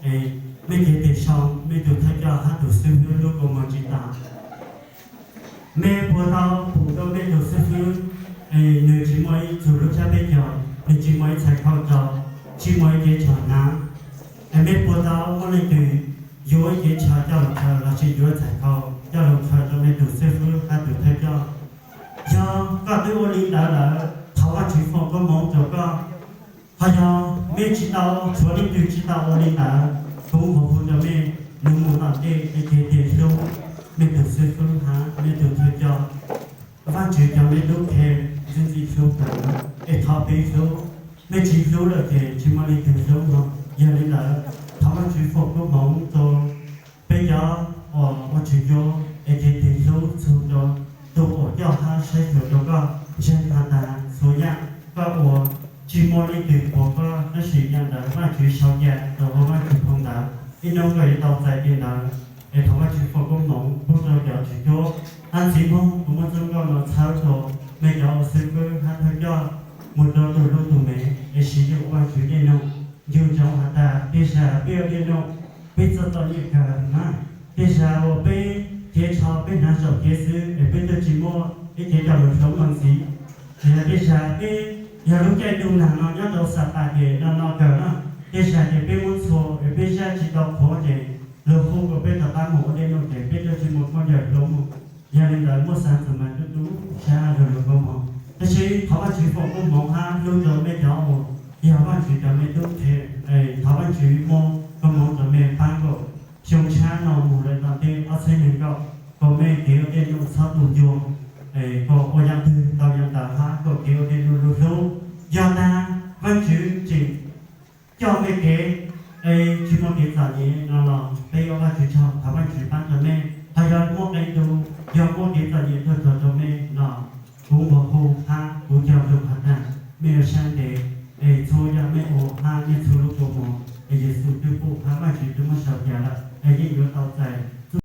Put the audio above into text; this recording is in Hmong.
es mej cev tes sau mej tus thawj coj hab tus xib fwb lub kua muag tsis tas. Mej puas tau pum rau mej tus xib fwb, es nwg tsis muaj ib txug lub tsab peb caug, nwg tsis muaj ib txhais khau rau, tsis muaj ib cev tsho hnav. Es mej puas tau muaj leej twg yuav ib cev tsho coj lug khaws lossis yuav txhais khau coj lug khaws rau mej tus xib fwb hab tus thawj coj? Yog koj twb ua li ntawd lawm, thov Vaajtswv foom koob moov rau koj. Ho yog mej tsis tau, tshuav leej twg tsis tau ua li ntawd, kuv nqua hu rau mej, nwg mus tom ntej es cev tes hlub mej tus xib fwb hab mej tus thawj coj. Vaajtswv cov mej lub qhe ntxim ntxim hlub kawg, es thov peb hlub. Mej tsis hlub lawm ces tsis muaj leej twg hlub no. Yog li ntawd, thov Vaajtswv foom koob moov rau peb cov uas ua tswv cuab es cev tes hlub txug rau tus uas coj hab saib xyuas rau koj ntseeg has tas txhua yaam koj ua, tsis muaj leej twg puag koj, tab sis yaam ntawd Vaajtswv sau ca rau huv Vaajtswv phoo ntawv, ib nub koj yuav tau txais li ntawd. Es thov Vaajtswv foom koob moov pub rau cov tswv cuab hab ntxiv moog kuv muab txuj nkauj no txhawb rua mej cov ua xib fwb hab thawj coj mus rau tug lub tug me, es siv yug ua Vaajtswv dlej nuj. Yug ntsoov has tas tej zag peb ua dlej nuj, peb txom txom nyem kawg na. Tej zag uas peb cev tsho peb hnav saum kev xwb es peb twb tsis muaj ib cev coj lug hlub moog ntxiv. Ces yog tej zag peb, yog lub caij ntuj nag no nyob rau Xapas ces no no kawg na, tej zag ces peb muab txhua es peb zaj tsis tau qhuav ces luag hu kom peb rov qab mus ua dlej nuj ces peb twb tsis muaj khaub ncaws hlub moog. Yog li ntawd muaj xaav txug mas tub tub sab lug lug koob moov. Tab sis thov Vaajtswv foom koob moov hab hlub rau mej cov uas yog Vaajtswv cov mej tub qhe, es thov Vaajtswv muab koob moov rau mej paab kom xyoo tshab no mus lawm tom ntej ob txhiab nees nkaum, kom mej kev ua dlej nuj txhob tu ncua, es kom ua yaam twg tau yaam ntawd hab kom kev ua dlej nuj lug hlub. Yog tas Vaajtswv tseem coj mej kev es tsis muaj kev txom nyem no los peb ua Vaajtswv tsaug, thov Vaajtswv paab rau mej. Ho yog muaj qee tug yog muaj kev txom nyem tuaj rua rau mej los kuv nqua hu hab kuv cog lug has tas mej ua sab ntev, es txhua yam mej ua hab mej txhua lub kua muag es Yexus twb pum hab Vaajtswv twb muab sau ca lawm, es yeej yuav tau txais